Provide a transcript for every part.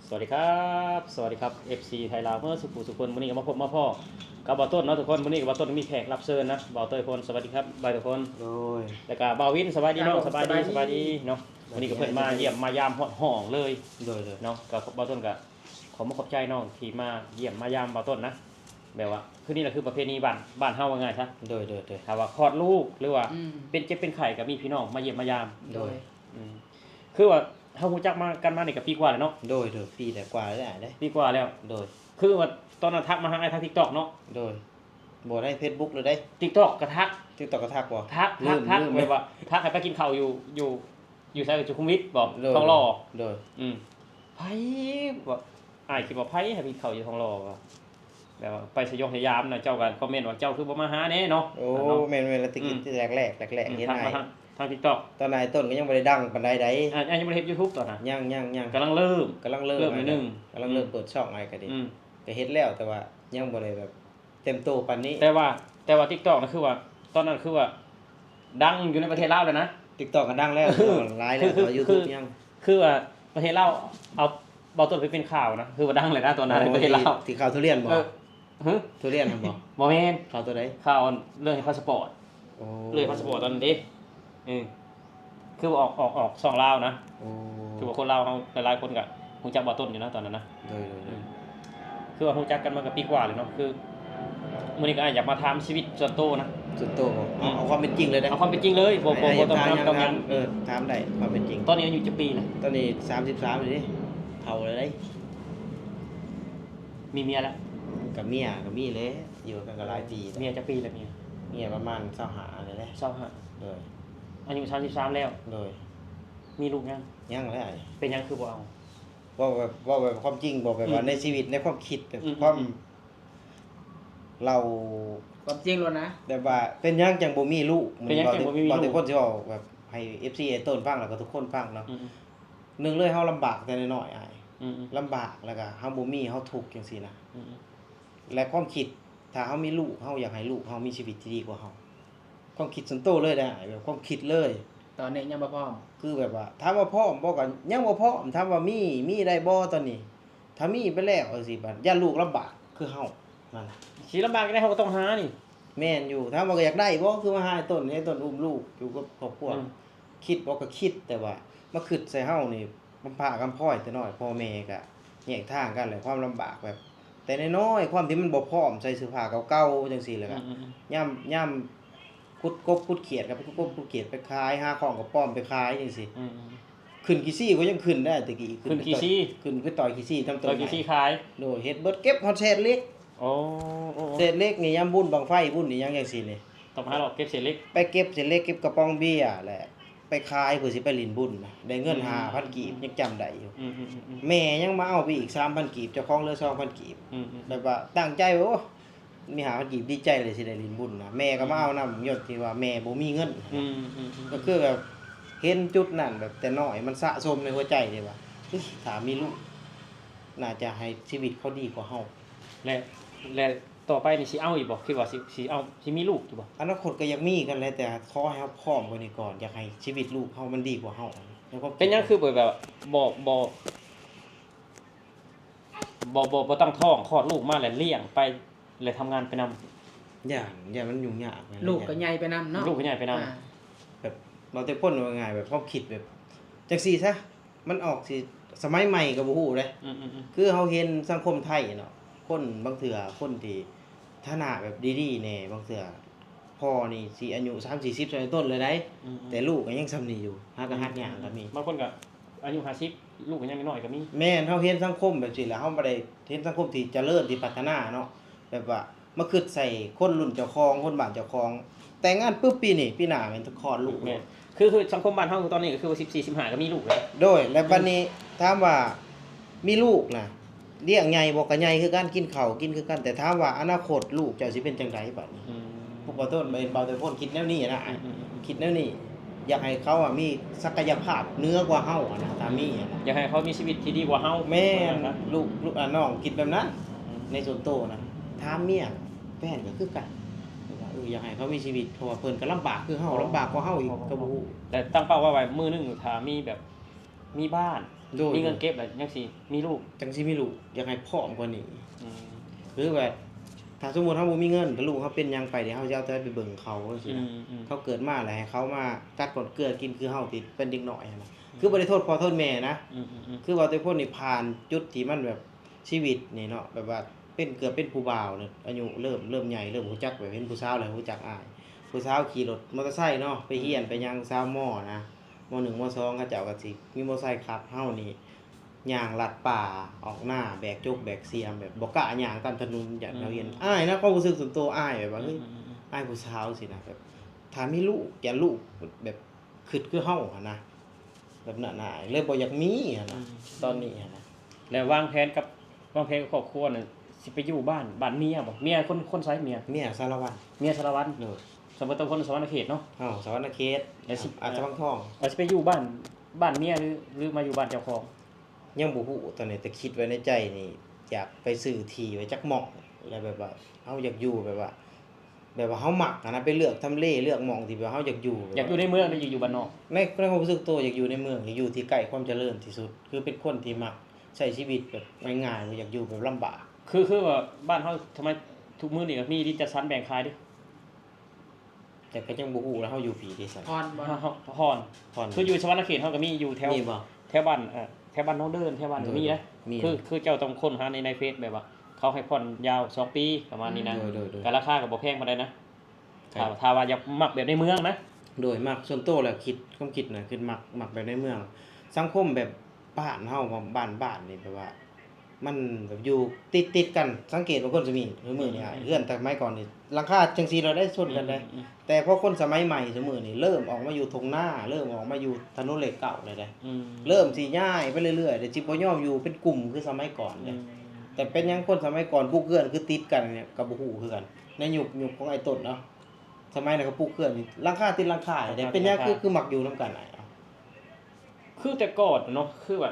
ສະຫວັດດີຄັບ ສະຫວັດດີຄັບ ເອັຟຊີ ໄທລາວເໝິດສູ່ຜູ້ສູ່ຄົນ. ມື້ນີ້ກໍມາພົບມາພໍ້ກັບບ່າວຕົ້ນເນາະທຸກຄົນ. ມື້ນີ້ກໍບ່າວຕົ້ນມີແຂກຮັບເຊີນນະ ບ່າວເຕີຍພົນ. ສະຫວັດດີຄັບບ່າວເຕີຍພົນ. ໂດຍ. ແລ້ວກໍບ່າວວິນ ສະບາຍດີເນາະ. ສະບາຍດີ ສະບາຍດີເນາະ. ມື້ນີ້ກໍເພິ່ນມາຢ້ຽມມາຢາມຮອດຫ້ອງເລີຍ. ໂດຍໆ. ເນາະ ກໍບ່າວຕົ້ນກໍ ຂໍມຸກຂອບໃຈນ້ອງທີ່ມາຢ້ຽມມາຢາມບ່າວຕົ້ນນະ ແບບວ່າຄືນີ້ລະ ຄືປະເພນີບ້ານ ບ້ານເຮົາວ່າງ່າຍຊະ. ໂດຍໆໆ. ຖ້າວ່າຄອດລູກ ຫຼືວ່າ ອືມ ເປັນເຈັບເປັນໄຂ້ ກໍມີພີ່ນ້ອງມາຢ້ຽມມາຢາມ. ໂດຍ. ອືມ ຄືວ່າເຮົາຮູ້ຈັກມາກັນມານີ້ກໍປີກວ່າແລ້ວເນາະ. ໂດຍໆ ປີກວ່າແລ້ວເດ້. ປີກວ່າແລ້ວ. ໂດຍ. ຄືວ່າຕອນນັ້ນທັກມາຫາອ້າຍທາງ TikTok ເນາະ. ໂດຍ. ບໍ່ໄດ້ Facebook ເລີຍເດ້. TikTok ກໍທັກ. TikTok ກໍທັກບໍ່? ທັກ ທັກ ແບບວ່າທັກໃຫ້ໄປກິນເຂົ້າຢູ່ ຢູ່ ຢູ່ໃສ ສຸຂຸມວິດບໍ? ໂດຍ ທອງຫຼໍ່. ໂດຍ. ອືມ ໃຜບໍ? ອ້າຍຄິດວ່າໃຜໃຫ້ໄປກິນເຂົ້າຢູ່ທອງຫຼໍ່ວະ? ແບບວ່າໄປສະຢອງສະຢາມນະ ເຈົ້າກໍຄອມເມັນວ່າ ເຈົ້າຄືບໍ່ມາຫາແດ່ເນາະ. ໂອ້ ແມ່ນໆ ແລ້ວແຕ່ກີ້ ອືມ ແຕ່ແລກໆ ແລກໆ ອືມ ເຮັດໃຫ້ ທັກມາທາງ ທາງ TikTok. ຕອນນັ້ນອ້າຍຕົ້ນກໍຍັງບໍ່ໄດ້ດັງປານໃດໃດ. ອ່າ ຍັງບໍ່ໄດ້ເຮັດ YouTube ຕອນນັ້ນ. ຍັງໆໆ. ກຳລັງເລີ່ມ ກຳລັງເລີ່ມ ເລີ່ມໜ້ອຍໜຶ່ງ ກຳລັງເລີ່ມ ອືມ ເປີດຊ່ອງ ອ້າຍກໍດີ. ອືມ ກໍເຮັດແລ້ວ ແຕ່ວ່າຍັງບໍ່ໄດ້ແບບ ເຕັມໂຕປານນີ້. ແຕ່ວ່າ ແຕ່ວ່າ TikTok ນະ ຄືວ່າ ຕອນນັ້ນຄືວ່າ ດັງຢູ່ໃນປະເທດລາວແລ້ວນະ. TikTok ກໍດັງແລ້ວ ຫຼາຍແລ້ວ ແຕ່ວ່າ YouTube ຍັງ. ຄືວ່າປະເທດລາວເອົາບ່າວຕົ້ນໄປເປັນຂ່າວນະ ຄືວ່າດັງເລີຍນະຕອນນັ້ນ. ໂອ້ ໃນປະເທດລາວ ທີ່ ທີ່ຂ່າວທຸລຽນບໍ? ເອີ ຫຶ? ທຸລຽນຫັ້ນບໍ? ບໍ່ແມ່ນ. ຂ່າວຕົວໃດ? ຂ່າວເລື່ອງພາສປອດ. ໂອ້ ເລື່ອງພາສປອດຕອນນັ້ນເດ້. ເອີ ຄືວ່າອອກ ອອກ ອອກຊ່ອງລາວນະ. ໂອ້ ຄືວ່າຄົນລາວເຮົາຫຼາຍໆຄົນກໍຮູ້ຈັກບ່າວຕົ້ນຢູ່ນະຕອນນັ້ນນະ. ໂດຍໆໆ. ອືມ ຄືວ່າຮູ້ຈັກກັນມາກໍປີກວ່າແລ້ວເນາະ. ຄືມື້ນີ້ກໍອ້າຍຢາກມາຖາມຊີວິດສ່ວນໂຕນະ. ສ່ວນໂຕບໍ? ອືມ ເອົາ ເອົາຄວາມເປັນຈິງເລີຍເດ້. ເອົາຄວາມເປັນຈິງເລີຍ ບໍ່ ບໍ່ ບໍ່ຕ້ອງຖາມ ຕ້ອງຫຍັງ. ເອີ ຖາມໄດ້ ຄວາມເປັນຈິງ. ຕອນນີ້ອາຍຸຈັກປີລະ? ຕອນນີ້ສາມສິບສາມແລ້ວເດ້. ເຖົ້າແລ້ວເດ້. ມີເມຍແລ້ວ? ກໍເມຍກໍມີແຫຼະ ຢູ່ກັນກໍຫຼາຍປີແລ້ວ. ເມຍຈັກປີແລ້ວເມຍ? ເມຍປະມານຊາວຫ້ານີ້ແຫຼະ. ຊາວຫ້າ. ໂດຍ. ອາຍຸສາມສິບສາມແລ້ວ? ໂດຍ. ມີລູກຍັງ? ຍັງແຫຼະ. ເປັນຫຍັງຄືບໍ່ເອົາ? ເວົ້າແບບ ເວົ້າແບບຄວາມຈິງບໍ? ແບບວ່າ ອືມ ໃນຊີວິດ ໃນຄວາມຄິດ ອືມ ຄວາມ ອືມ ເລົ່າ ຄວາມຈິງໂລດນະ ແບບວ່າເປັນຫຍັງຈັ່ງບໍ່ມີລູກ? ເປັນຫຍັງຈັ່ງບໍ່ມີລູກ? ບາງທີຄົນຊິເວົ້າແບບໃຫ້ເອັຟຊີອ້າຍຕົ້ນຟັງ ແລ້ວກໍທຸກຄົນຟັງເນາະ. ອືມ ໜຶ່ງເລີຍ ເຮົາລຳບາກແຕ່ນ້ອຍໆ ອ້າຍ. ອືມໆ ລຳບາກ ແລ້ວກໍເຮົາບໍ່ມີ ເຮົາທຸກຈັ່ງຊີ້ນະ. ອືມໆ ແລະ ຄວາມຄິດ ຖ້າເຮົາມີລູກ ເຮົາຢາກໃຫ້ລູກເຮົາມີຊີວິດທີ່ດີກວ່າເຮົາ. ຄວາມຄິດສ່ວນໂຕເລີຍເດ້ ແບບຄວາມຄິດເລີຍ. ຕອນນີ້ຍັງບໍ່ພ້ອມ? ຄືແບບວ່າ ຖາມວ່າພ້ອມບໍ່ ກໍຍັງບໍ່ພ້ອມ. ຖາມວ່າມີ ມີໄດ້ບໍ່ຕອນນີ້? ຖ້າມີໄປແລ້ວຈັ່ງຊີ້ ບັດຢ້ານລູກລຳບາກຄືເຮົານັ້ນນະ. ຊິລຳບາກຈັ່ງໃດ ເຮົາກໍຕ້ອງຫານີ້. ແມ່ນຢູ່. ຖາມວ່າກໍຢາກໄດ້ບໍ່? ຄືມາຫາອ້າຍຕົ້ນ ໃຫ້ອ້າຍຕົ້ນອຸ້ມລູກຢູ່ກັບຄອບຄົວ. ອືມ ຄິດບໍ່? ກໍຄິດ ແຕ່ວ່າມາຄິດໃສ່ເຮົານີ້ ກຳພ້າກຳພ້ອຍແຕ່ນ້ອຍ ພໍ່ແມ່ກໍແຍກທາງກັນ ແລະ ຄວາມລຳບາກແບບ ແຕ່ນ້ອຍໆ ຄວາມທີ່ມັນບໍ່ພ້ອມ ໃສ່ເສື້ອຜ້າເກົ່າໆ ຈັ່ງຊີ້ ແລ້ວກໍ ອືມໆໆ ຍາມ ຍາມຂຸດກົບຂຸດຂຽດ ກໍໄປຂຸດກົບຂຸດຂຽດໄປຂາຍ ຫາຂອງກະປອມໄປຂາຍຈັ່ງຊີ້. ອືມໆ ຂຶ້ນຂີ້ຊີ້ກໍຍັງຂຶ້ນໄດ້ແຕ່ກີ້ ຂຶ້ນຂີ້ຊີ້ ຂຶ້ນໄປຕ່ອຍຂີ້ຊີ້ນຳຕົ້ນໄມ້ ຕ່ອຍຂີ້ຊີ້ຂາຍ. ໂດຍ ເຮັດເບິດ ເກັບຮອດເສດເຫຼັກ. ໂອ້ ໂອ້ ເສດເຫຼັກນີ້ ຍາມບຸນບັ້ງໄຟ ບຸນອີ່ຫຍັງຈັ່ງຊີ້ນີ້ ຕ້ອງໄປຫາເລາະເກັບເສດເຫຼັກ ໄປເກັບເສດເຫຼັກ ເກັບກະປ໋ອງເບຍ ແລະ ໄປຂາຍເພື່ອຊິໄປຫຼິ້ນບຸນນະ ໄດ້ເງິນ ອືມ ຫ້າພັນກີບ ຍັງຈຳໄດ້ຢູ່. ອືມໆໆໆ ແມ່ຍັງມາເອົາໄປອີກສາມພັນກີບ ເຈົ້າຂອງເຫຼືອສອງພັນກີບ. ອືມໆໆ ແບບວ່າຕັ້ງໃຈວ່າ ໂອ້ ມີຫ້າພັນກີບ ດີໃຈເລີຍຊິໄດ້ຫຼິ້ນບຸນນະ ແມ່ກໍມາເອົານຳ ອືມ ຍ້ອນທີ່ວ່າແມ່ບໍ່ມີເງິນ. ອືມໆໆ ກໍຄືແບບເຫັນຈຸດນັ້ນ ແບບແຕ່ນ້ອຍມັນສະສົມໃນຫົວໃຈເດ້ວ່າ ເອີຍ ຖ້າມີລູກໜ້າຈະໃຫ້ຊີວິດເຂົາດີກວ່າເຮົາ. ແລະ ແລະ ຕໍ່ໄປນີ້ຊິເອົາອີກບໍ່? ຄິດວ່າຊິ ຊິເອົາ ຊິມີລູກຢູ່ບໍ່? ອະນາຄົດກໍຢາກມີກັນແຫຼະ ແຕ່ຂໍໃຫ້ເຮົາພ້ອມກວ່ານີ້ກ່ອນ ຢາກໃຫ້ຊີວິດລູກເຮົາມັນດີກວ່າເຮົາ. ເປັນຫຍັງຄືແບບ ແບບ ບໍ່ ບໍ່ ບໍ່ ບໍ່ ບໍ່ຕັ້ງທ້ອງ ຄອດລູກມາແລ້ວລ້ຽງໄປ ແລ້ວທຳງານໄປນຳ? ຢ້ານ ຢ້ານມັນຫຍຸ້ງຍາກ. ລູກກໍໃຫຍ່ໄປນຳເນາະ ລູກກໍໃຫຍ່ໄປນຳ. ອ່າ ແບບ ເວົ້າແຕ່ຄົນວ່າງ່າຍ ແບບຄວາມຄິດແບບຈັ່ງຊີ້ຊະ ມັນອອກຊິສະໄໝໃໝ່ກໍບໍ່ຮູ້ເດ້. ອືມໆໆ ຄືເຮົາເຫັນສັງຄົມໄທເນາະ ຄົນບາງເທື່ອ ຄົນທີ່ຖານະແບບດີໆແດ່ ບາງເທື່ອພໍ່ນີ້ຊິອາຍຸສາມສີ່ສິບສ່ຳຕົ້ນແລ້ວໃດ໋ ອືມໆ ແຕ່ລູກກໍຍັງສ່ຳນີ້ຢູ່ ຫາກໍຫັດຍາກກໍມີ. ບາງຄົນກໍອາຍຸຫ້າສິບ ລູກກໍຍັງນ້ອຍກໍມີ. ແມ່ນ ເຮົາເຫັນສັງຄົມແບບຊີ້ແຫຼະ ເຮົາບໍ່ໄດ້ເຫັນສັງຄົມທີ່ຈະເລີນ ທີ່ພັດທະນາເນາະ ແບບວ່າ ມາຄິດໃສ່ຄົນລຸ້ນເຈົ້າຂອງ ຄົນບ້ານເຈົ້າຂອງ ແຕ່ງງານປຶບປີນີ້ ປີໜ້າແມ່ນຄອດລູກ. ແມ່ນ ຄື ຄືສັງຄົມບ້ານເຮົາຕອນນີ້ກໍຄືວ່າສິບສີ່ ສິບຫ້າກໍມີລູກແລ້ວ. ໂດຍ ແລ້ວບັດນີ້ຖາມວ່າມີລູກນະ ລ້ຽງໃຫຍ່ບໍ່ ກໍໃຫຍ່ຄືກັນ ກິນເຂົ້າກິນຄືກັນ ແຕ່ຖາມວ່າອະນາຄົດລູກເຈົ້າຊິເປັນຈັ່ງໃດບັດນີ້? ອືມ ພວກບ່າວຕົ້ນ ບ່າວເຕີຍພົນຄິດແນວນີ້ນະ. ອືມໆໆ ຄິດແນວນີ້ ຢາກໃຫ້ເຂົາອະມີສັກກະຍະພາບເໜືອກວ່າເຮົາອະນະ ຖ້າມີອະນະ ຢາກໃຫ້ເຂົາມີຊີວິດທີ່ດີກວ່າເຮົາ. ແມ່ນ ວ່າຊັ້ນຊະ ລູກ ລູກ ອາ ນ້ອງຄິດແບບນັ້ນ. ອືມ ໃນສ່ວນໂຕນະ ຖາມເມຍ ແຟນກໍຄືກັນ ວ່າ ເອີ ຢາກໃຫ້ເຂົາມີຊີວິດ ເພາະວ່າເພິ່ນກໍລຳບາກຄືເຮົາ ອໍ ລຳບາກກວ່າເຮົາອີກ ອໍ ກໍບໍ່ຮູ້. ແຕ່ຕັ້ງເປົ້າໄວ້ວ່າມື້ໜຶ່ງຖ້າມີແບບ ມີບ້ານ ໂດຍ ມີເງິນເກັບແລ້ວຈັ່ງຊິມີລູກ ຈັ່ງຊິມີລູກ ຢາກໃຫ້ພ້ອມກວ່ານີ້. ອືມ ຄືແບບ ຖ້າສົມມຸດເຮົາບໍ່ມີເງິນ ແລ້ວລູກເຮົາເປັນຫຍັງໄປ ເດ ເຮົາຊິເອົາໃສໄປເບິ່ງເຂົາຈັ່ງຊີ້ນະ. ອືມໆ ເຂົາເກີດມາແລ້ວໃຫ້ເຂົາມາກັດກ້ອນເກືອກິນຄືເຮົາທີ່ເປັນເດັກນ້ອຍຫັ້ນນະ. ອືມ ຄືບໍ່ໄດ້ໂທດພໍ່ໂທດແມ່ນະ. ອືມໆໆ ຄືວ່າແຕ່ພົ້ນນີ້ຜ່ານຈຸດທີ່ມັນແບບ ຊີວິດນີ້ເນາະ ແບບວ່າເປັນ ເກືອບເປັນຜູ້ບ່າວແລ້ວ ອາຍຸເລີ່ມ ເລີ່ມໃຫຍ່ ເລີ່ມຮູ້ຈັກ ແບບເຫັນຜູ້ສາວແລ້ວຮູ້ຈັກອາຍ. ຜູ້ສາວຂີ່ລົດມໍເຕີໄຊເນາະ ໄປຮຽນ ອືມ ໄປຫຍັງ ສາວມໍນະ ມໍໜຶ່ງ ມໍສອງ ເຂົາເຈົ້າກໍຊິມີມໍໄຊຂັບ ເຮົານີ້ຍ່າງລັດປ່າອອກນາ ແບກຈົກແບກສຽມ ແບບບໍ່ກ້າຍ່າງຕາມຖະໜົນ ຢ້ານເຂົາເຫັນ. ອືມ ອາຍນະ ຄວາມຮູ້ສຶກສ່ວນຕົວອາຍ ແບບວ່າ ອືມ ເຮີ້ຍ ອືມໆໆ ອາຍຜູ້ສາວຊີ້ນະ. ແບບຖ້າມີລູກ ຢ້ານລູກແບບ ຄິດຄືເຮົາຫັ້ນນະ ແບບນັ້ນນະ ເລີຍບໍ່ຢາກມີຫັ້ນນະ. ອືມ ຕອນນີ້ຫັ້ນນະ ແລ້ວວາງແຜນກັບ ວາງແຜນກັບຄອບຄົວນັ້ນ ຊິໄປຢູ່ບ້ານ ບ້ານເມຍບໍ່? ເມຍຄົນ ຄົນໃສເມຍ? ເມຍສາລະວັນ. ເມຍສາລະວັນ. ໂດຍ. ສະເພາະແຕ່ຄົນສະຫວັນນະເຂດເນາະ? ເອີ ສະຫວັນນະເຂດ ແລ້ວຊິ ອາດສະວັນທອງ. ແລ້ວຊິໄປຢູ່ບ້ານ ບ້ານເມຍ ຫຼື ຫຼືມາຢູ່ບ້ານເຈົ້າຂອງ? ຍັງບໍ່ຮູ້ຕອນນີ້ ແຕ່ຄິດໄວ້ໃນໃຈນີ້ ຢາກໄປຊື້ທີ່ໄວ້ຈັກໝ່ອງ ແລ້ວແບບວ່າເຮົາຢາກຢູ່ແບບວ່າ ແບບວ່າເຮົາມັກຫັ້ນນະ ໄປເລືອກທຳເລ ເລືອກໝ່ອງທີ່ແບບເຮົາຢາກຢູ່. ຢາກຢູ່ໃນເມືອງ ຫຼື ຢາກຢູ່ບ້ານນອກ? ໃນ ໃນຄວາມຮູ້ສຶກໂຕ ຢາກຢູ່ໃນເມືອງ ຢາກຢູ່ທີ່ໃກ້ຄວາມຈະເລີນທີ່ສຸດ. ຄືເປັນຄົນທີ່ມັກໃຊ້ຊີວິດແບບງ່າຍໆ ບໍ່ຢາກຢູ່ແບບລຳບາກ. ຄື ຄືວ່າບ້ານເຮົາ ທຳໄມທຸກມື້ນີ້ກໍມີດິນຈັດສັນແບ່ງຂາຍເດ້? ແຕ່ກໍຍັງບໍ່ຮູ້ວ່າເຮົາຢູ່ພີ້ເດຊັ້ນ. ຮອນບໍ່? ຮອນ ຮອນ. ຄືຢູ່ສະຫວັນນະເຂດເຮົາກໍມີຢູ່ແຖວ ມີບໍ່? ແຖວບ້ານ ເອີ ແຖວບ້ານໜອງເດີນ ແຖວບ້ານນີ້ມີເດ້. ມີ ຄື ຄືເຈົ້າຕ້ອງຄົ້ນຫາໃນ ໃນເຟສ ແບບວ່າເຂົາໃຫ້ຜ່ອນຍາວສອງປີ ປະມານນີ້ນະ. ໂດຍ ໂດຍ ໂດຍ. ກໍລາຄາກໍບໍ່ແພງປານໃດນະ. ຖ້າ ຖ້າວ່າຢາກມັກແບບໃນເມືອງນະ. ໂດຍ ມັກ ສ່ວນໂຕແລ້ວຄິດ ຄວາມຄິດນະ ຄືມັກ ມັກແບບໃນເມືອງ. ສັງຄົມແບບບ້ານເຮົາ ບ້ານ ບ້ານນີ້ແບບວ່າ ມັນແບບຢູ່ຕິດໆກັນ. ສັງເກດວ່າຄົນສະໝີ ມື້ນີ້ ອືມ ເຮືອນແຕ່ສະໄໝກ່ອນນີ້ ຫຼັງຄາຈັ່ງຊີ້ລະໄດ້ຊົນກັນໄດ໋. ອືມໆໆ ແຕ່ພໍຄົນສະໄໝໃໝ່ຊຸມື້ນີ້ ເລີ່ມອອກມາຢູ່ທົ່ງນາ ເລີ່ມອອກມາຢູ່ຖະໜົນເລກເກົ້າແລ້ວເດ້. ອືມ ເລີ່ມຊິຍ້າຍໄປເລື້ອຍໆ ແຕ່ຊິບໍ່ຍອມຢູ່ເປັນກຸ່ມຄືສະໄໝກ່ອນເດ້. ອືມ ແຕ່ເປັນຫຍັງຄົນສະໄໝກ່ອນປຸກເຮືອນຄືຕິດກັນນີ້ ກໍບໍ່ຮູ້ຄືກັນ. ໃນຍຸກ ຍຸກຂອງອ້າຍຕົ້ນເນາະ ສະໄໝນັ້ນກໍປຸກເຮືອນນີ້ ຫຼັງຄາຕິດຫຼັງຄາເດ້. ຫຼັງຄາຕິດຫຼັງຄາ. ເປັນຫຍັງຄື ຄືມັກຢູ່ນຳກັນອ້າຍ? ເອົາ ຄືແຕ່ກ່ອນເນາະ ຄືວ່າ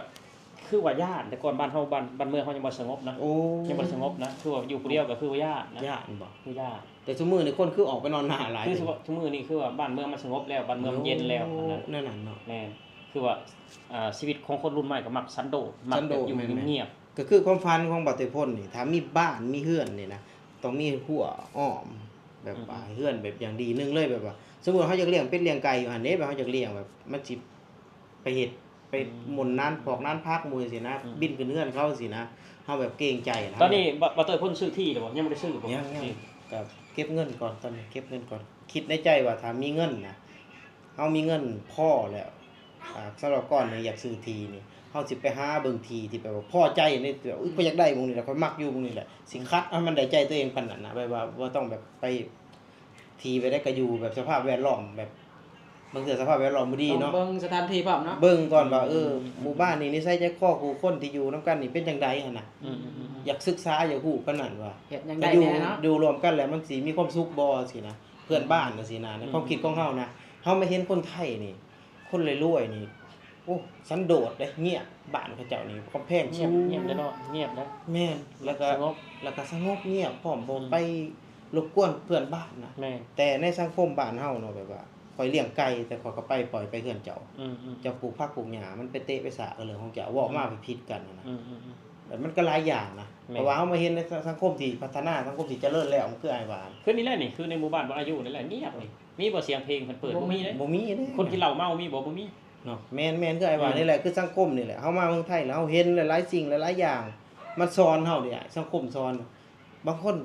ຄືວ່າຢ້ານ ແຕ່ກ່ອນບ້ານເຮົາ ບ້ານ ບ້ານເມືອງເຮົາຍັງບໍ່ສະຫງົບນະ. ໂອ້ ຍັງບໍ່ສະຫງົບນະ ຄືວ່າຢູ່ຜູ້ດຽວກໍຄືວ່າຢ້ານນະ. ຢ້ານບໍ່? ຄືຢ້ານ. ແຕ່ຊຸມື້ນີ້ຄົນຄືອອກໄປນອນນາຫຼາຍ. ຄືຊຸມື້ນີ້ຄືວ່າບ້ານເມືອງມັນສະຫງົບແລ້ວ ບ້ານເມືອງມັນເຢັນແລ້ວ. ໂອ້ ຫັ້ນນະ ແນວນັ້ນເນາະ. ແມ່ນ. ຄືວ່າ ອ່າ ຊີວິດຂອງຄົນລຸ້ນໃໝ່ກໍມັກສັນໂດດ ມັກແບບຢູ່ ສັນໂດດ ແມ່ນໆ ງຽບໆ. ກໍຄືຄວາມຝັນຂອງບ່າວເຕພົນນີ້ ຖ້າມີບ້ານມີເຮືອນນີ້ນະ ຕ້ອງມີຮົ້ວອ້ອມ ແບບວ່າ ອືມໆ ເຮືອນແບບຢ່າງດີ ໜຶ່ງເລີຍແບບວ່າ ສົມມຸດເຮົາຢາກລ້ຽງເປັດລ້ຽງໄກ່ຢູ່ຫັ້ນເດ້ ແບບເຮົາຢາກລ້ຽງແບບມັນຊິໄປເຮັດ ໄປ ອືມ ໝົນນານ ອືມ ພອກນານຜັກໝູ່ຊີ້ນະ ອືມ ບິນຂຶ້ນເຮືອນເຂົາຊີ້ນະ ເຮົາແບບເກງໃຈນະ. ຕອນນີ້ ບ່າວ ບ່າວເຕີເພິ່ນຊື້ທີ່ແລ້ວບໍ່? ຍັງບໍ່ໄດ້ຊື້ບໍ່? ຍັງໆ ກໍເກັບເງິນກ່ອນ ຕອນນີ້ເກັບເງິນກ່ອນ. ຄິດໃນໃຈວ່າຖ້າມີເງິນນະ ເຮົາມີເງິນພໍແລ້ວ ອ່າ ສຳລັບກ່ອນນີ້ຢາກຊື້ທີ່ນີ້ ເຮົາຊິໄປຫາເບິ່ງທີ່ທີ່ແບບວ່າພໍໃຈໃນ ອືມ ຂ້ອຍຢາກໄດ້ໝ່ອງນີ້ແຫຼະ ຂ້ອຍມັກຢູ່ໝ່ອງນີ້ແຫຼະ ຊິ ອືມ ຄັດໃຫ້ມັນໄດ້ໃຈຕົວເອງປານນັ້ນນະ. ແບບວ່າບໍ່ຕ້ອງແບບໄປທີ່ແບບໃດກໍຢູ່ແບບສະພາບແວດລ້ອມແບບ ບາງເທື່ອສະພາບແວດລ້ອມບໍ່ດີເນາະ ຕ້ອງເບິ່ງສະຖານທີ່ພ້ອມເນາະ ເບິ່ງກ່ອນວ່າ ອືມ ເອີ ອືມ ໝູ່ບ້ານນີ້ນິໄສໃຈຄໍ ຜູ້ຄົນທີ່ຢູ່ນຳກັນນີ້ເປັນຈັ່ງໃດຫັ້ນນະ. ອືມໆໆໆ ຢາກສຶກສາ ຢາກຮູ້ປານນັ້ນວ່າ ເຮັດຫຍັງໄດ້ແດ່ເນາະ ຢູ່ ຢູ່ຮ່ວມກັນແລ້ວມັນຊິມີຄວາມສຸກບໍ່ຊີ້ນະ ເພື່ອນບ້ານຈັ່ງຊີ້ນະ. ໃນຄວາມຄິດຂອງເຮົານະ ເຮົາມາເຫັນຄົນໄທນີ້ ຄົນລວຍໆນີ້ ໂອ້ ສັນໂດດເດ້ ງຽບ ບ້ານເຂົາເຈົ້ານີ້ ກຳແພງສູງ ງຽບເດ້ເນາະ ງຽບເດ້ ແມ່ນ ແລ້ວກໍ ສະຫງົບ ແລ້ວກໍສະຫງົບງຽບພ້ອມ ບໍ່ ອືມ ໄປລົບກວນເພື່ອນບ້ານນະ. ແມ່ນ ແຕ່ໃນສັງຄົມບ້ານເຮົາເນາະ ແບບວ່າ ຂ້ອຍລ້ຽງໄກ່ ແຕ່ຂ້ອຍກໍໄປ ປ່ອຍໄປເຮືອນເຈົ້າ ອືມໆ ເຈົ້າປູກຜັກປູກຫຍ້າ ມັນໄປເຕະໄປສະກໍເລື່ອງຂອງເຈົ້າ ເວົ້າມາ ອືມ ຜິດກັນນະ. ອືມໆໆ ແບບມັນກໍຫຼາຍຢ່າງນະ ແມ່ນ ເພາະວ່າເຮົາມາເຫັນໃນ ສ- ສັງຄົມທີ່ພັດທະນາ ສັງຄົມທີ່ຈະເລີນແລ້ວ ມັນຄືອ້າຍວ່າ ຄືນີ້ແຫຼະນີ້ ຄືໃນໝູ່ບ້ານບ່ອນອາຍຸນີ້ແຫຼະ ງຽບນີ້ ມີບໍ່ສຽງເພງເພິ່ນເປີດ? ບໍ່ມີເດ້ ບໍ່ມີເດ້ ຄົນກິນເຫຼົ້າເມົາມີບໍ່? ບໍ່ມີເນາະ. ແມ່ນໆ ຄືອ້າຍວ່າ ອືມ ນີ້ແຫຼະ ຄືສັງຄົມນີ້ແຫຼະ ເຮົາມາເມືອງໄທແລ້ວ ເຮົາເຫັນຫຼາຍໆສິ່ງຫຼາຍໆຢ່າງ ມັນສອນເຮົາເດ້ ສັງຄົມສອນ. ບາງຄົນ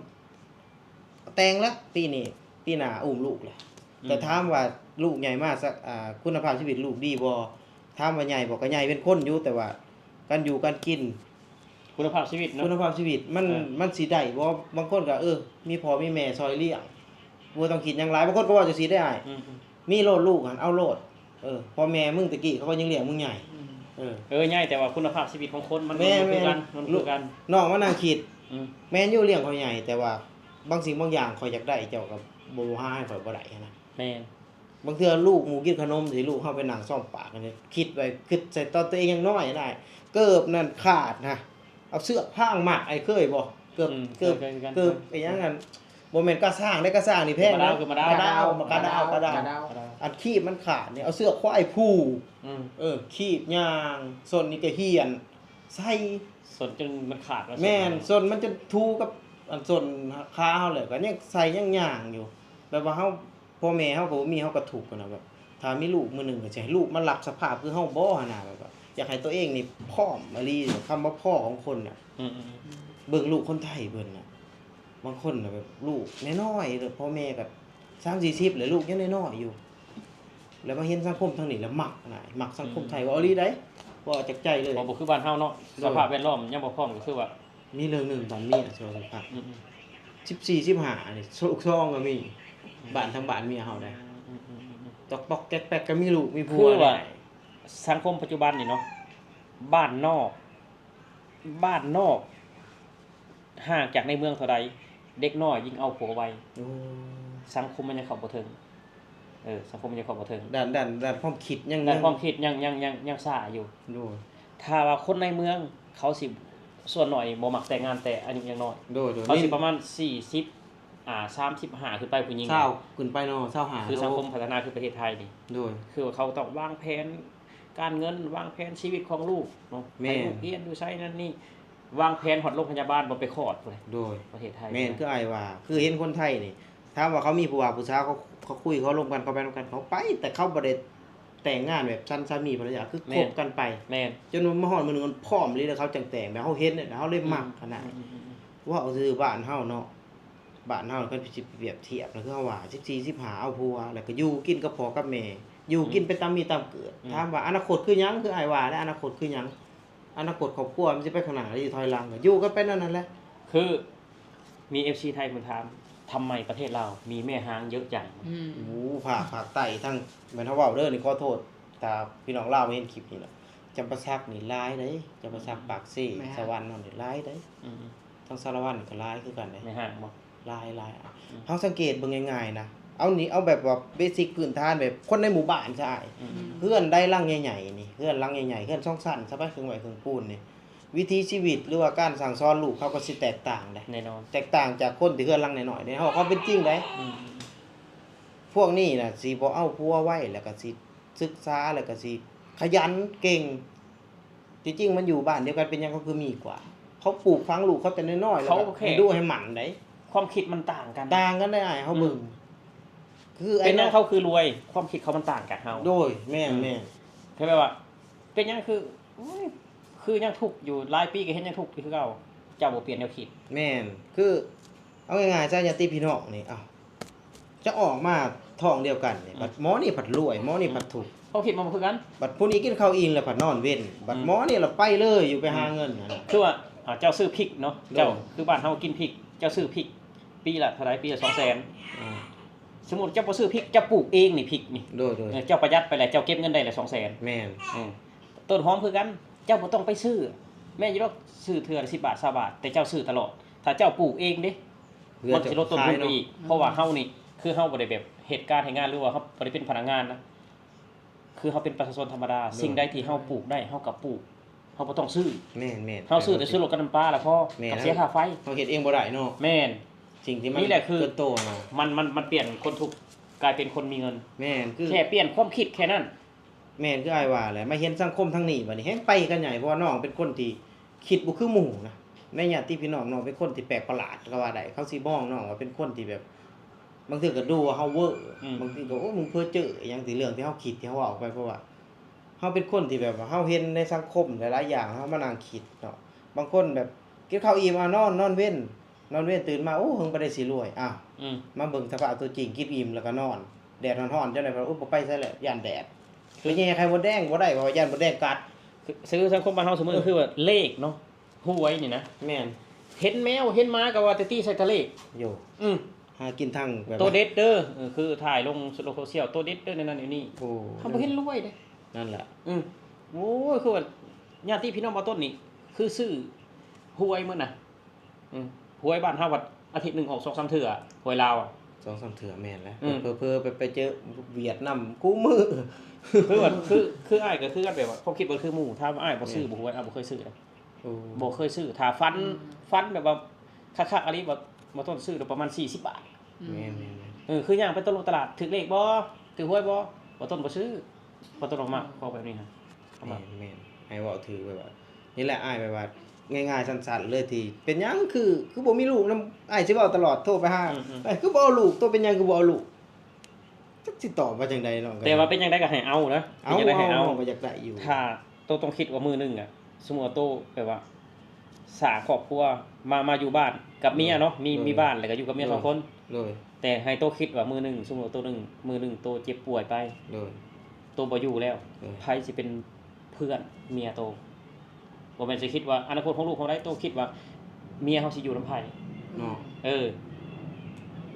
ແຕ່ງແລ້ວ ປີນີ້ ປີໜ້າອຸ້ມລູກແລ້ວ ອືມ ແຕ່ຖາມວ່າລູກໃຫຍ່ມາ ສ- ອ່າ ຄຸນນະພາບຊີວິດລູກດີບໍ່? ຖາມວ່າໃຫຍ່ບໍ່? ກໍໃຫຍ່ເປັນຄົນຢູ່ ແຕ່ວ່າການຢູ່ການກິນ ຄຸນນະພາບຊີວິດເນາະ ຄຸນນະພາບຊີວິດມັນ ເອີ ມັນຊິໄດ້ບໍ່? ບາງຄົນກໍ ເອີ ມີພໍ່ມີແມ່ຊ່ອຍລ້ຽງ ບໍ່ຕ້ອງຄິດຫຍັງຫຼາຍ. ບາງຄົນກໍເວົ້າຈັ່ງຊີ້ເດ້ອ້າຍ ອືມໆ ມີໂລດລູກຫັ້ນ ເອົາໂລດ ເອີ ພໍ່ແມ່ມຶງແຕ່ກີ້ເຂົາກໍຍັງລ້ຽງມຶງໃຫຍ່ ອືມ ເອີ ເອີ ໃຫຍ່ ແຕ່ວ່າຄຸນນະພາບຊີວິດຂອງຄົນມັນ ແມ່ນໆ ບໍ່ຄືກັນ ມັນບໍ່ຄືກັນ. ນ້ອງມານັ່ງຄິດ ອືມ ແມ່ນຢູ່ລ້ຽງຂ້ອຍໃຫຍ່ ແຕ່ວ່າບາງສິ່ງບາງຢ່າງຂ້ອຍຢາກໄດ້ ເຈົ້າກໍບໍ່ຫາໃຫ້ຂ້ອຍບໍ່ໄດ້ຫັ້ນນະ. ແມ່ນ ບາງເທື່ອລູກໝູ່ກິນຂະໜົມຊິ ລູກເຮົາໄປນັ່ງຊອມປາກ ຄິດໄວ້ ຄິດໃສ່ຕອນຕົວເອງຍັງນ້ອຍນະ ເກີບນັ້ນຂາດນະ ເອົາເຊືອກພາງມັດ ອ້າຍເຄີຍບໍ່? ເກີບ ອືມ ເກີບ ເຄີຍໆ ເກີບ ເຄີຍ ອີຫຍັງນັ້ນ ບໍ່ແມ່ນກະຊ້າງເດ້ ກະຊ້າງນີ້ແພງເດ້ ມະດາວ ຄືມະດາວ ມະດາວ ມະກະດາວ ມະດາວ ກະດາວ ອາ ອັນຄີບມັນຂາດນີ້ ເອົາເຊືອກຄວາຍຜູກ ອືມ ເອີ ຄີບຍ່າງ ສົ້ນນີ້ກະຫ້ຽນ ໃສ່ ສົ້ນຈົນມັນຂາດວ່າ ແມ່ນ ສົ້ນມັນຈົນທູກັບອັນສົ້ນຂາເຮົາແລ້ວ ກະຍັງໃສ່ຍັງຍ່າງຢູ່ ແບບວ່າເຮົາ ພໍ່ແມ່ເຮົາກະບໍ່ມີ ເຮົາກະທຸກຫັ້ນນະ ແບບຖ້າມີລູກມື້ໜຶ່ງກະຊິໃຫ້ລູກມາຮັບສະພາບຄືເຮົາບໍ່ຫັ້ນນະ ແບບວ່າຢາກໃຫ້ໂຕເອງນີ້ພ້ອມອີ່ຫຼີ ຄຳວ່າພໍຂອງຄົນນະ ອືມໆໆ ເບິ່ງລູກຄົນໄທເພິ່ນນະ ບາງຄົນນະແບບລູກນ້ອຍໆ ແລ້ວພໍ່ແມ່ກະສາມສີ່ສິບແລ້ວ ລູກຍັງນ້ອຍໆຢູ່ ແລ້ວມາເຫັນສັງຄົມທາງນີ້ແລ້ວມັກນະ ມັກສັງຄົມໄທ ອືມ ເວົ້າອີ່ຫຼີໃດ໋ ເວົ້າຈາກໃຈເລີຍ ເພາະບໍ່ຄືບ້ານເຮົາເນາະ ໂດຍ ສະພາບແວດລ້ອມຍັງບໍ່ພ້ອມ ກະຄືວ່າ ມີເລື່ອງໜຶ່ງຕອນເມຍຊິເວົ້າສູ່ຟັງ ອືມໆ ສິບສີ່ ສິບຫ້ານີ້ ລູກສອງກະມີ ອືມ ບ້ານທາງບ້ານເມຍເຮົາໄດ໋ ອືມໆໆໆ ຕອກປອກແກກກະມີລູກມີຜົວ ຄືວ່າ ໄດ້ ສັງຄົມປັດຈຸບັນນີ້ເນາະ ບ້ານນອກ ບ້ານນອກຫ່າງຈາກໃນເມືອງເທົ່າໃດ ເດັກນ້ອຍຍິ່ງເອົາຜົວໄວ ໂອ້ ສັງຄົມມັນຍັງເຂົ້າບໍ່ເຖິງ ເອີ ສັງຄົມມັນຍັງເຂົ້າບໍ່ເຖິງ ດ້ານ ດ້ານ ດ້ານຄວາມຄິດຍັງ ດ້ານຄວາມຄິດຍັງ ຍັງ ຍັງ ຍັງຊ້າຢູ່ ໂດຍ ຖ້າວ່າຄົນໃນເມືອງເຂົາຊິ ສ່ວນໜ້ອຍບໍ່ມັກແຕ່ງງານແຕ່ອາຍຸຍັງນ້ອຍ ໂດຍໆ ເຂົາຊິປະມານສີ່ສິບ ອ່າ ສາມສິບຫ້າຂຶ້ນໄປຜູ້ຍິງ ຊາວຂຶ້ນໄປເນາະ ຊາວຫ້າ ຄືສັງຄົມພັດທະນາຄືປະເທດໄທນີ້ ໂດຍ ຄືວ່າເຂົາຕ້ອງວາງແຜນການເງິນ ວາງແຜນຊີວິດຂອງລູກເນາະ ແມ່ນ ໃຫ້ລູກຮຽນຢູ່ໃສນັ້ນນີ້ ວາງແຜນຮອດໂຮງພະຍາບານ ບໍ່ໄປຄອດພຸ້ນແຫຼະ ໂດຍ ປະເທດໄທ ແມ່ນ ຄືອ້າຍວ່າ ຄືເຫັນຄົນໄທນີ້ ຖາມວ່າເຂົາມີຜູ້ບ່າວຜູ້ສາວ ເຂົາ ເຂົາຄຸຍ ເຂົາລົມກັນ ເຂົາໄປນຳກັນ ເຂົາໄປ ແຕ່ເຂົາບໍ່ໄດ້ແຕ່ງງານແບບສັນສາມີພັນລະຍາ ຄື ແມ່ນ ຄົບກັນໄປ ແມ່ນ ຈົນວ່າມາຮອດມື້ໜຶ່ງມັນພ້ອມອີ່ຫຼີ ແລ້ວເຂົາຈັ່ງແຕ່ງ ແບບເຮົາເຫັນ ເຮົາເລີຍມັກຫັ້ນນະ ອືມໆໆໆ ເວົ້າຊື່ບ້ານເຮົາເນາະ ບ້ານເຮົາຄັນຊິປຽບທຽບນະ ຄືເຮົາວ່າ ສິບສີ່ ສິບຫ້າ ເອົາຜົວ ແລ້ວກະຢູ່ກິນກັບພໍ່ກັບແມ່ ຢູ່ກິນ ອືມ ໄປຕາມມີຕາມເກີດ ອືມ ຖາມວ່າອະນາຄົດຄືຫຍັງ ຄືອ້າຍວ່າແຫຼະ ອະນາຄົດຄືຫຍັງ ອະນາຄົດຄອບຄົວມັນຊິໄປຂ້າງໜ້າ ຫຼື ຖອຍຫຼັງ ກະຢູ່ກັນໄປແນວນັ້ນແຫຼະ ຄືມີເອັຟຊີໄທເພິ່ນຖາມ ທຳໄມປະເທດລາວມີແມ່ຮ້າງເຍີະຈັງ ອືມ ໂອ້ ພາກ ພາກໃຕ້ທາງ ແມ່ນເຮົາເວົ້າເດີ ນີ້ຂໍໂທດ ຖ້າພີ່ນ້ອງລາວເຫັນຄລິບນີ້ນະ ຈຳປາສັກນີ້ຫຼາຍເດ້ ຈຳປາສັກ ອືມ ປາກເຊ ແມ່ນ ສະຫວັນເຮົານີ້ຫຼາຍເດ້ ອືມ ທາງສາລະວັນກະຫຼາຍຄືກັນເດ້ ແມ່ຮ້າງບໍ່ ຫຼາຍໆ ອືມ ເຮົາສັງເກດເບິ່ງງ່າຍໆນະ ເອົານີ້ ເອົາແບບວ່າເບຊິກພື້ນຖານ ແບບຄົນໃນໝູ່ບ້ານຊະອ້າຍ ອືມ ເຮືອນໃດຫຼັງໃຫຍ່ໆນີ້ ເຮືອນຫຼັງໃຫຍ່ໆ ເຮືອນສອງຊັ້ນຊະໄປ ເຄິ່ງໄມ້ເຄິ່ງປູນນີ້ ວິຖີຊີວິດ ຫຼືວ່າການສັ່ງສອນລູກເຂົາກະຊິແຕກຕ່າງເດ້ ແນ່ນອນ ແຕກຕ່າງຈາກຄົນທີ່ເຮືອນຫຼັງນ້ອຍໆເດ້ ເຮົາເອົາຄວາມເປັນຈິງເດ້ ອືມ ພວກນີ້ນະຊິບໍ່ເອົາຜົວໄວ ແລ້ວກະຊິສຶກສາ ແລ້ວກະຊິຂະຫຍັນເກັ່ງ ທີ່ຈິງມັນຢູ່ບ້ານດຽວກັນ ເປັນຫຍັງເຂົາຄືມີກວ່າ ເຂົາປູກຝັງລູກເຂົາແຕ່ນ້ອຍໆ ແລ້ວກະໃຫ້ດຸໃຫ້ໝັ່ນໃດ ຄວາມຄິດມັນຕ່າງກັນ ຕ່າງກັນໄດ໋ອ້າຍ ເຮົາເບິ່ງ ອືມ ຄື ເປັນຫຍັງເຂົາຄືລວຍ ຄວາມຄິດເຂົາມັນຕ່າງຈາກເຮົາ ໂດຍ ແມ່ນ ອືມ ແມ່ນ ຄືແບບວ່າ ເປັນຫຍັງຄື ໂອ້ຍ ຄືຍັງທຸກຢູ່ ຫຼາຍປີກະເຫັນຍັງທຸກຢູ່ຄືເກົ່າ ເຈົ້າບໍ່ປ່ຽນແນວຄິດ ແມ່ນ ຄື ເອົາງ່າຍໆຊະ ຍາດຕິພີ່ນ້ອງນີ້ ເອົ້າ ຈະອອກມາທ້ອງດຽວກັນນີ້ ອືມ ບັດໝໍນີ້ພັດລວຍ ໝໍນີ້ພັດທຸກ ຄວາມຄິດມັນບໍ່ຄືກັນ ບັດຜູ້ນີ້ກິນເຂົ້າອີ່ມແລ້ວພັດນອນເວັນ ບັດ ອືມ ໝໍນີ້ລະໄປເລີຍ ຢູ່ໄປຫາເງິນ ອືມ ຫັ້ນນະ ຄືວ່າ ອ່າ ເຈົ້າຊື້ພິກເນາະ ໂດຍ ເຈົ້າ ຄືບ້ານເຮົາກິນພິກ ເຈົ້າຊື້ພິກປີລະເທົ່າໃດ ປີລະສອງແສນ ອືມ ສົມມຸດເຈົ້າບໍ່ຊື້ພິກ ເຈົ້າປູກເອງນີ້ພິກນີ້ ໂດຍໆ ເອີ ເຈົ້າປະຢັດໄປແລ້ວ ເຈົ້າເກັບເງິນໄດ້ແລ້ວສອງແສນ ແມ່ນ ອືມ ຕົ້ນຫອມຄືກັນ ເຈົ້າບໍ່ຕ້ອງໄປຊື້ ແມ່ນຢູ່ດອກ ຊື້ເທື່ອລະສິບບາດ ຊາວບາດ ແຕ່ເຈົ້າຊື້ຕະຫຼອດ ຖ້າເຈົ້າປູກເອງເດ້ ມັນຊິລົດຕົ້ນທຶນໄປອີກ ເພາະວ່າເຮົານີ້ ຄືເຮົາບໍ່ໄດ້ແບບເຮັດການເຮັດງານ ຫຼືວ່າເຮົາບໍ່ໄດ້ເປັນພະນັກງານນະ ຄືເຮົາເປັນປະຊາຊົນທຳມະດາ ໂດຍ ສິ່ງໃດທີ່ເຮົາປູກໄດ້ ເຮົາກະປູກ ເຮົາບໍ່ຕ້ອງຊື້ ແມ່ນໆ ເຮົາຊື້ແຕ່ຊື້ລົດກັບນ້ຳປາລະພໍ ແມ່ນ ກັບເສຍຄ່າໄຟ ເຮົາເຮັດເອງບໍ່ໄດ້ເນາະ ແມ່ນ ສິ່ງທີ່ມັນ ນີ້ແຫຼະຄື ເຕີບໂຕມາ ມັນ ມັນ ມັນປ່ຽນຄົນທຸກກາຍເປັນຄົນມີເງິນ ແມ່ນ ຄື ແຄ່ປ່ຽນຄວາມຄິດແຄ່ນັ້ນ ແມ່ນ ຄືອ້າຍວ່າແຫຼະ ມາເຫັນສັງຄົມທາງນີ້ບາດນີ້ແຮ່ງໄປກັນໃຫຍ່ ເພາະວ່ານ້ອງເປັນຄົນທີ່ຄິດບໍ່ຄືໝູ່ນະ ໃນຍາດຕິພີ່ນ້ອງ ນ້ອງເປັນຄົນທີ່ແປກປະຫຼາດກະວ່າໄດ້ ເຂົາຊິມອງນ້ອງວ່າເປັນຄົນທີ່ແບບ ບາງເທື່ອກະດູວ່າເຮົາເວີ ອືມ ບາງທີກະ ໂອ້ ມຶງເພີ້ເຈີ ອີ່ຫຍັງ ທີ່ເລື່ອງທີ່ເຮົາຄິດ ທີ່ເຮົາເວົ້າໄປ ເພາະວ່າເຮົາເປັນຄົນທີ່ແບບວ່າ ເຮົາເຫັນໃນສັງຄົມຫຼາຍໆຢ່າງ ເຮົາມານັ່ງຄິດເນາະ ບາງຄົນແບບກິນເຂົ້າອີ່ມ ອາ ນອນ ນອນເວັນ ນອນເວັນຕື່ນມາ ໂອ້ ເຫິງປານໃດຊິລວຍ ອ້າວ ອືມ ມາເບິ່ງສະພາບຕົວຈິງ ກິນອີ່ມແລ້ວກະນອນ ແດດຮ້ອນໆ ຈັ່ງໃດ ໂອ້ ບໍ່ໄປໃສແຫຼະ ຢ້ານແດດ ຄື ໄປແຍ່ໄຂ່ມົດແດງບໍ່ໄດ້ ເພາະວ່າຢ້ານມົດແດງກັດ ຄື ຄືສັງຄົມບ້ານເຮົາຊຸມື້ ເອີ ຄືວ່າເລກເນາະ ຫວຍນີ້ນະ ແມ່ນ ເຫັນແມວເຫັນໝາກະວ່າແຕ່ຕີໃສ່ແຕ່ເລກ ໂຢ ອືມ ຫາກິນທາງແບບ ໂຕເດັດເດີ ເອີ ຄືຖ່າຍລົງໂລກໂຊຊຽວ ໂຕເດັດເດີ ແນວນັ້ນແນວນີ້ ໂອ້ ເຮົາບໍ່ເຫັນລວຍເດ້ ນັ້ນແຫຼະ ອືມ ໂອ້ຍ ຄືວ່າຍາດຕິພີ່ນ້ອງບ່າວຕົ້ນນີ້ ຄືຊື້ຫວຍໝົດນະ ອືມ ຫວຍບ້ານເຮົາບັດອາທິດໜຶ່ງອອກສອງສາມເທື່ອ ຫວຍລາວ ສອງສາມເທື່ອ ແມ່ນແຫຼະ ອືມ ເຜີໆໄປ ໄປເຈີຫວຽດນາມຄູ່ມື້ ຄືວ່າ ຄື ຄືອ້າຍກະຄືກັນ ແບບວ່າຄວາມຄິດບໍ່ຄືໝູ່ ຖ້າວ່າອ້າຍບໍ່ຊື້ ແມ່ນ ບໍ່ຫວຍ ອ້າຍບໍ່ເຄີຍຊື້ເດ້ ໂອ້ ບໍ່ເຄີຍຊື້ ຖ້າຝັນ ອືມ ຝັນແບບວ່າຄັກໆອີ່ຫຼີ ແບບ ບໍ່ຕົ້ນຊື້ດອກປະມານສີ່ສິບບາດ. ອືມ ແມ່ນໆໆ ເອີ ຄືຍ່າງໄປຕະຫຼົກຕະຫຼາດ ຖືກເລກບໍ່? ຖືກຫວຍບໍ່? ບໍ່ຕົ້ນບໍ່ຊື້. ບໍ່ຕົ້ນບໍ່ມັກ ອືມ ພວກແບບນີ້ນະ ແມ່ນໆ ໃຫ້ເວົ້າຖືກແບບວ່າ ນີ້ແຫຼະອ້າຍ ແບບວ່າງ່າຍໆ ສັ້ນໆ ເລີຍ ທີ່ເປັນຫຍັງ ຄື ຄືບໍ່ມີລູກນຳ ອ້າຍຊິເວົ້າຕະຫຼອດ ໂທໄປຫາ ອືມໆ ເອີ ຄືບໍ່ເອົາລູກ ໂຕເປັນຫຍັງຄືບໍ່ເອົາລູກ? ຈັກຊິຕອບວ່າຈັ່ງໃດເນາະ ແຕ່ວ່າເປັນຈັ່ງໃດກໍໃຫ້ເອົານະ ເອົາ ເປັນຈັ່ງໃດກໍໃຫ້ເອົາ ເອົາ ກໍຢາກໄດ້ຢູ່ ຖ້າໂຕຕ້ອງຄິດວ່າມື້ໜຶ່ງອະ ສົມມຸດວ່າໂຕແບບວ່າສ້າງຄອບຄົວ ມາ ມາຢູ່ບ້ານກັບເມຍເນາະ ໂດຍ ມີ ໂດຍ ມີບ້ານ ແລ້ວກໍຢູ່ກັບເມຍ ໂດຍ ສອງຄົນ ໂດຍ ແຕ່ໃຫ້ໂຕຄິດວ່າມື້ໜຶ່ງ ສົມມຸດວ່າໂຕໜຶ່ງ ມື້ໜຶ່ງໂຕເຈັບປ່ວຍໄປ ໂດຍ ໂຕບໍ່ຢູ່ແລ້ວ ໂດຍ ໃຜຊິເປັນເພື່ອນເມຍໂຕ? ບໍ່ແມ່ນຊິຄິດວ່າອະນາຄົດຂອງລູກເຮົາໃດ ໂຕຄິດວ່າເມຍເຮົາຊິຢູ່ນຳໃຜເນາະ? ເອີ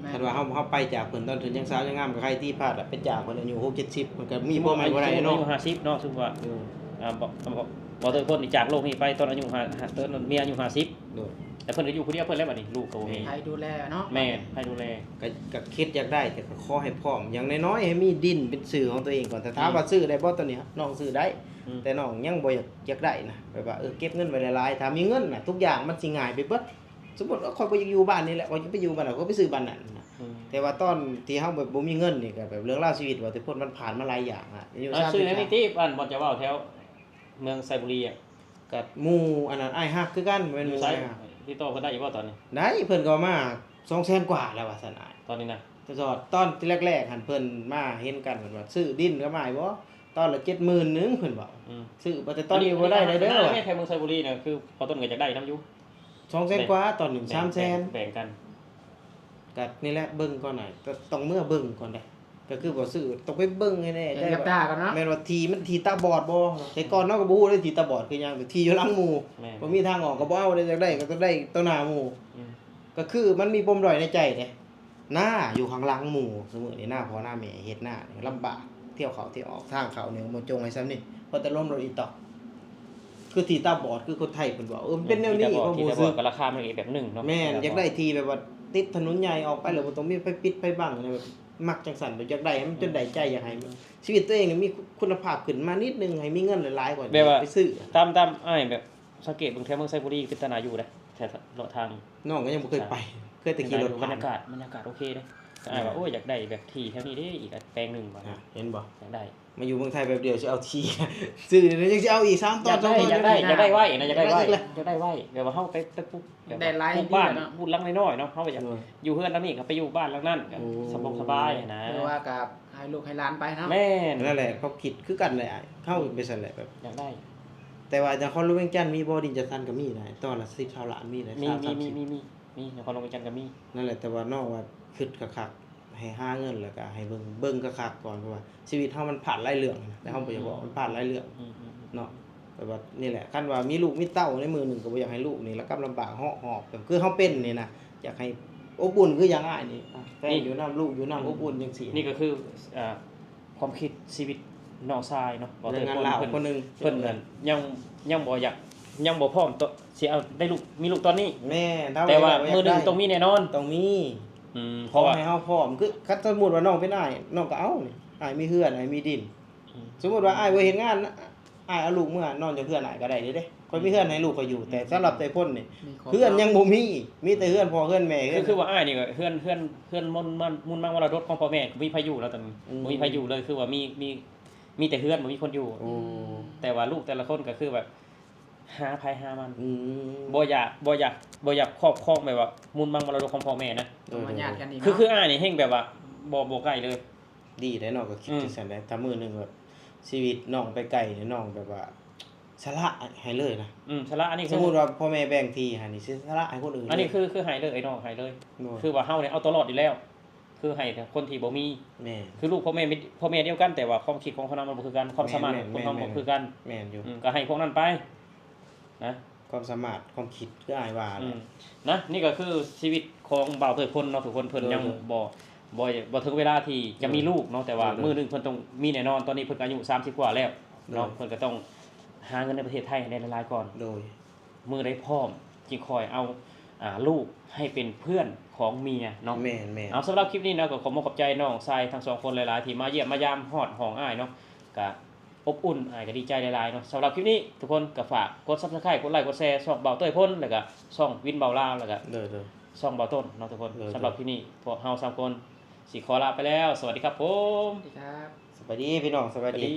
ແມ່ນ ຄັນວ່າເຮົາ ເຮົາໄປຈາກເພິ່ນຕອນເພິ່ນຍັງສາວຍັງງາມກໍໃຄຕິ ພາດລະໄປຈາກເພິ່ນອາຍຸຫົກເຈັດສິບ ມັນກໍມີຜົວໃໝ່ບໍ່ໄດ້ເນາະ ອາຍຸຫ້າສິບເນາະ ສົມມຸດວ່າ ເອີ ອ່າ ບໍ່ ບໍ່ ບໍ່ເຕີຄົນນີ້ຈາກໂລກນີ້ໄປຕອນອາຍຸຫ້າ ຕອນເມຍອາຍຸຫ້າສິບ ໂດຍ ແຕ່ເພິ່ນກໍຢູ່ຜູ້ດຽວເພິ່ນແລ້ວບັດນີ້ ລູກກໍບໍ່ມີ ໃຜດູແລເນາະ ແມ່ນ ໃຜດູແລ ກໍ ກໍຄິດຢາກໄດ້ ແຕ່ກໍຂໍໃຫ້ພ້ອມ ຢ່າງນ້ອຍໆໃຫ້ມີດິນເປັນຊື່ຂອງຕົວເອງກ່ອນ ແຕ່ຖາມວ່າ ອືມ ຊື້ໄດ້ບໍ່ຕອນນີ້ ນ້ອງຊື້ໄດ້ ອືມ ແຕ່ນ້ອງຍັງບໍ່ຢາກ ຢາກໄດ້ນະ ແບບວ່າ ເອີ ເກັບເງິນໄວ້ຫຼາຍໆ ຖ້າມີເງິນນະ ທຸກຢ່າງມັນຊິງ່າຍໄປເບິດ ສົມມຸດວ່າຂ້ອຍບໍ່ຢາກຢູ່ບ້ານນີ້ແຫຼະ ຂ້ອຍຈະໄປຢູ່ບ້ານໃດ ຂ້ອຍໄປຊື້ບ້ານນັ້ນນະ ອືມ ແຕ່ວ່າຕອນທີ່ເຮົາແບບບໍ່ມີເງິນນີ້ ກໍແບບເລື່ອງລາວຊີວິດ ເວົ້າແຕ່ພົ້ນ ມັນຜ່ານມາຫຼາຍຢ່າງນະ ອາຍຸ ອ່າ ສາມສິບ ຊື້ໃນນີ້ຕິ ອັນບ່ອນຈະເວົ້າແຖວເມືອງໄຊບູລີ ກໍໝູ່ອັນນັ້ນອ້າຍຮັກຄືກັນ ແມ່ນໝູ່ອ້າຍຮັກ ຕິດຕໍ່ເພິ່ນໄດ້ຢູ່ບໍ່ຕອນນີ້? ໄດ້ ເພິ່ນກໍເອົາມາສອງແສນກວ່າແລ້ວວ່າຊັ້ນອ້າຍ ຕອນນີ້ນະ ແຕ່ຕອນ ຕອນທີ່ແລກໆຫັ້ນ ເພິ່ນມາເຫັນກັນ ເພິ່ນວ່າຊື້ດິນກັບອ້າຍບໍ່ ຕອນລະເຈັດໝື່ນໜຶ່ງ ເພິ່ນເວົ້າ ອືມ ຊື້ ແຕ່ຕອນນີ້ບໍ່ໄດ້ແລ້ວເດີ ແຕ່ເມືອງໄຊບູລີນະ ຄືບໍ່ຕົ້ນກໍຢາກໄດ້ນຳຢູ່ ສອງແສນກວ່າ ຕອນໜຶ່ງ ແບ່ງ ສາມແສນ ແບ່ງກັນ ກໍນີ້ແຫຼະ ເບິ່ງກ່ອນນະ ຕ້ອງເມືອເບິ່ງກ່ອນເດ້ ກໍຄືບໍ່ຊື້ ຕ້ອງໄປເບິ່ງໃຫ້ແນ່ ເຫັນກັບຕາກ່ອນເນາະ ແມ່ນວ່າທີ່ມັນທີ່ຕາບອດບໍ່ ແຕ່ກ່ອນເຮົາກໍບໍ່ຮູ້ເດ້ທີ່ຕາບອດຄືຫຍັງ ແຕ່ທີ່ຢູ່ຫຼັງໝູ່ ແມ່ນ ບໍ່ມີທາງອອກ ກໍບໍ່ເອົາເດ້ ຢາກໄດ້ກໍຕ້ອງໄດ້ຕໍ່ໜ້າໝູ່ ອືມ ກໍຄືມັນມີປົມດ້ອຍໃນໃຈເດ້ ນາຢູ່ຂ້າງຫຼັງໝູ່ ຊຸມື້ນີ້ນາພໍ່ນາແມ່ເຮັດນານີ້ລຳບາກ ທ່ຽວເຂົ້າທ່ຽວອອກ ທາງເຂົ້ານີ້ບໍ່ຈົ່ງໃຫ້ສ່ຳນີ້ ພໍແຕ່ລົມລົດອີຕອກ ຄືທີ່ຕາບອດ ຄືຄົນໄທເພິ່ນເວົ້າ ເອີ ມັນເປັນແນວນີ້ ອືມ ທີ່ຕາບອດ ຄວາມຮູ້ສຶກ ທີ່ຕາບອດກໍລາຄາມັນອີກແບບໜຶ່ງເນາະ ແມ່ນ ຢາກໄດ້ທີ່ແບບວ່າຕິດຖະໜົນໃຫຍ່ອອກໄປ ແລ້ວບໍ່ຕ້ອງມີໄຟປິດໄຟບັງນະ ແບບ ມັກຈັ່ງຊັ້ນ ແບບຢາກໄດ້ໃຫ້ມັນ ອືມ ຈົນໄດ້ໃຈ ຢາກໃຫ້ ອືມ ຊີວິດຕົວເອງນີ້ມີຄຸນນະພາບຂຶ້ນມານິດໜຶ່ງ ໃຫ້ມີເງິນຫຼາຍໆ ກວ່າ ແບບວ່າ ໄປຊື້ ຕາມ ຕາມອ້າຍແບບສັງເກດເບິ່ງແຖວເມືອງໄຊບູລີເປັນຕາໜ້າຢູ່ເດ້ ແຖວເລາະທາງ ນ້ອງກໍຍັງບໍ່ເຄີຍໄປ ເຄີຍແຕ່ຂີ່ລົດຜ່ານ ບັນຍາກາດ ບັນຍາກາດໂອເຄເດ້ ອ້າຍວ່າ ໂອ້ຍ ຢາກໄດ້ແບບທີ່ແຖວນີ້ເດ້ ອີກແປງໜຶ່ງວ່າ ອ່ະ ເຫັນບໍ່ ຢາກໄດ້ ມາຢູ່ເມືອງໄທແປັບດຽວຊິເອົາທີ່ ຊື້ແລ້ວຍັງຊິເອົາອີກສາມຕອນ ຢາກໄດ້ ສອງຕອນ ຢາກໄດ້ ຢາກໄດ້ໄວນະ ຢາກໄດ້ໄວ ຢາກໄດ້ໄວ ແບບວ່າເຮົາໄປ ໄປປຸກ ໄດ້ຫຼາຍ ປຸກບ້ານ ດີແລ້ວເນາະ ບຸນຫຼັງນ້ອຍໆເນາະ ເຮົາກໍຢາກ ໂດຍ ຢູ່ເຮືອນຫຼັງນີ້ກໍໄປຢູ່ບ້ານຫຼັງນັ້ນ ໂອ້ ກໍສະບາຍສະບາຍນະ ຫຼືວ່າກໍໃຫ້ລູກໃຫ້ຫຼານໄປເນາະ ແມ່ນ ນັ້ນແຫຼະ ເຂົາຄິດຄືກັນແຫຼະ ເຮົາເປັນຊັ້ນແຫຼະ ແບບ ຢາກໄດ້ ແຕ່ວ່ານະຄອນຫຼວງວຽງຈັນມີບໍ່? ດິນຈັດສັນກໍມີນະ ຕອນລະສິບຊາວລ້ານ ມີນະ ມີ ສາມ ສາມ ສາມ ສິບ ມີ ມີ ມີ ນະຄອນຫຼວງວຽງຈັນກໍມີ ນັ້ນແຫຼະ ແຕ່ວ່ານ້ອງວ່າຄິດຄັກໆ ໃຫ້ຫາເງິນ ແລ້ວກໍໃຫ້ເບິ່ງ ເບິ່ງຄັກໆກ່ອນ ເພາະວ່າຊີວິດເຮົາມັນພາດຫຼາຍເລື່ອງນະ ແຕ່ເຮົາບໍ່ຢາກເວົ້າ ອືມ ມັນພາດຫຼາຍເລື່ອງ ອືມ ເນາະ ແຕ່ວ່ານີ້ແຫຼະ ຄັນວ່າມີລູກມີເຕົ້າໃນມື້ໜຶ່ງ ກໍບໍ່ຢາກໃຫ້ລູກນີ້ລະກຳລຳບາກເຫາະຫອບ ຄືເຮົາເປັນນີ້ນະ ຢາກໃຫ້ອົບອຸ່ນຄືຢ່າງອ້າຍນີ້ ແຟນຢູ່ນຳ ລູກຢູ່ນຳ ອືມ ອົບອຸ່ນຈັ່ງຊີ້ ນີ້ກໍຄື ອ່າ ຄວາມຄິດຊີວິດນ້ອງຊາຍເນາະ ເວົ້າເຖິງຄົນ ຄົນໜຶ່ງ ເພິ່ນນັ້ນຍັງ ຍັງບໍ່ຢາກ ຍັງບໍ່ພ້ອມ ຊິເອົາໄດ້ລູກ ມີລູກຕອນນີ້ ແມ່ນ ແຕ່ວ່າມື້ໜຶ່ງຕ້ອງມີແນ່ນອນ ຕ້ອງມີ ອືມ ເພາະວ່າໃຫ້ເຮົາພ້ອມ ຄືຄັນສົມມຸດວ່ານ້ອງເປັນອ້າຍ ນ້ອງກໍເອົານີ້ ອ້າຍມີເຮືອນ ອ້າຍມີດິນ ອືມ ສົມມຸດວ່າອ້າຍບໍ່ເຮັດງານ ອ້າຍເອົາລູກເມືອນອນຢູ່ເຮືອນອ້າຍກໍໄດ້ເດ້ ຂ້ອຍມີເຮືອນໃຫ້ລູກຂ້ອຍຢູ່ ແຕ່ສຳລັບໄຕ້ພົ້ນນີ້ ເຮືອນຍັງບໍ່ມີ ມີແຕ່ເຮືອນພໍ່ເຮືອນແມ່ ຄື ຄືວ່າອ້າຍນີ້ກໍເຮືອນ ເຮືອນ ເຮືອນມູນມັງ ມູນມັງມໍລະດົກຂອງພໍ່ແມ່ ບໍ່ມີໃຜຢູ່ແລ້ວຕອນນີ້ ອືມ ບໍ່ມີໃຜຢູ່ເລີຍ ຄືວ່າມີ ມີ ມີແຕ່ເຮືອນ ບໍ່ມີຄົນຢູ່ ໂອ້ ແຕ່ວ່າລູກແຕ່ລະຄົນກໍຄືແບບ ຫາໃຜຫາມັນ ອືມ ບໍ່ຢາກ ບໍ່ຢາກ ບໍ່ຢາກຄອບຄອງແບບວ່າມູນມັງມໍລະດົກຂອງພໍ່ແມ່ນະ ຕ້ອງມາຍາດກັນອີກ ຄື ເນາະ ຄືອ້າຍນີ້ແຮ່ງແບບວ່າ ບໍ່ ບໍ່ໃກ້ເລີຍ ດີໄດ໋ເນາະ ກໍຄິດ ອືມ ຈັ່ງຊັ້ນໄດ໋ ຖ້າມື້ໜຶ່ງແບບຊີວິດນ້ອງໄປໄກນີ້ ນ້ອງແບບວ່າສະຫຼະໃຫ້ເລີຍນະ ອືມ ສະຫຼະ ອັນນີ້ ສົມມຸດວ່າພໍ່ແມ່ແບ່ງທີ່ໃຫ້ນີ້ ຊິສະຫຼະໃຫ້ຄົນອື່ນ ອັນນີ້ ເລີຍ ຄື ຄືໃຫ້ເລີຍ ໄອ້ນ້ອງໃຫ້ເລີຍ ໂດຍ ຄືວ່າເຮົານີ້ເອົາຕະຫຼອດຢູ່ແລ້ວ ຄືໃຫ້ແຕ່ຄົນທີ່ບໍ່ມີ ແມ່ນ ຄືລູກພໍ່ແມ່ ພໍ່ແມ່ດຽວກັນ ແຕ່ວ່າຄວາມຄິດຂອງຄົນເຮົາມັນບໍ່ຄືກັນ ຄວາມສາມາດຂອງຄົນເຮົາບໍ່ຄືກັນ ແມ່ນ ແມ່ນ ແມ່ນຢູ່ ອືມ ກໍໃຫ້ພວກນັ້ນໄປນະ ຄວາມສາມາດ ຄວາມຄິດ ຄືອ້າຍວ່າ ອືມ ນະ ນີ້ກໍຄືຊີວິດຂອງບ່າວເຕີພົນເນາະ ທຸກຄົນ ເພິ່ນ ໂດຍ ຍັງ ໂດຍ ບໍ່ ບໍ່ ບໍ່ເຖິງເວລາທີ່ຈະມີ ໂດຍ ລູກເນາະ ແຕ່ວ່າ ໂດຍ ໂດຍ ມື້ໜຶ່ງເພິ່ນຕ້ອງມີແນ່ນອນ ຕອນນີ້ເພິ່ນກໍອາຍຸສາມສິບກວ່າແລ້ວເນາະ ໂດຍ ເພິ່ນກໍຕ້ອງຫາເງິນໃນປະເທດໄທໃຫ້ໄດ້ຫຼາຍໆກ່ອນ ໂດຍ ມື້ໃດພ້ອມຈຶ່ງຄ່ອຍເອົາ ອ່າ ລູກໃຫ້ເປັນເພື່ອນຂອງເມຍເນາະ ແມ່ນໆ ເອົາ ສຳລັບຄລິບນີ້ເນາະ ກໍຂໍຂອບໃຈນ້ອງຊາຍທັງສອງຄົນຫຼາຍໆ ທີ່ມາຢ້ຽມມາຢາມຮອດຫ້ອງອ້າຍເນາະ ກະອົບອຸ່ນ ອ້າຍກໍດີໃຈຫຼາຍໆເນາະ ສຳລັບຄລິບນີ້ທຸກຄົນກໍຝາກກົດ Subscribe ກົດໄລ ກົດແຊ ຊ່ອງບ່າວເຕີພົນ ແລ້ວກະຊ່ອງວິນບ່າວລາວ ແລ້ວກະ ໂດຍ ຊ່ອງເບົາຕົ້ນເນາະທຸກຄົນ. ໂດຍ ສຳລັບຄລິບນີ້ ພວກເຮົາສາມຄົນຊິຂໍລາໄປແລ້ວ. ສະຫວັດດີຄັບຜົມ. ສະຫວັດດີຄັບ. ສະບາຍດີພີ່ນ້ອງ ສະບາຍດີ.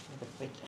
ສະຫວັດດີ.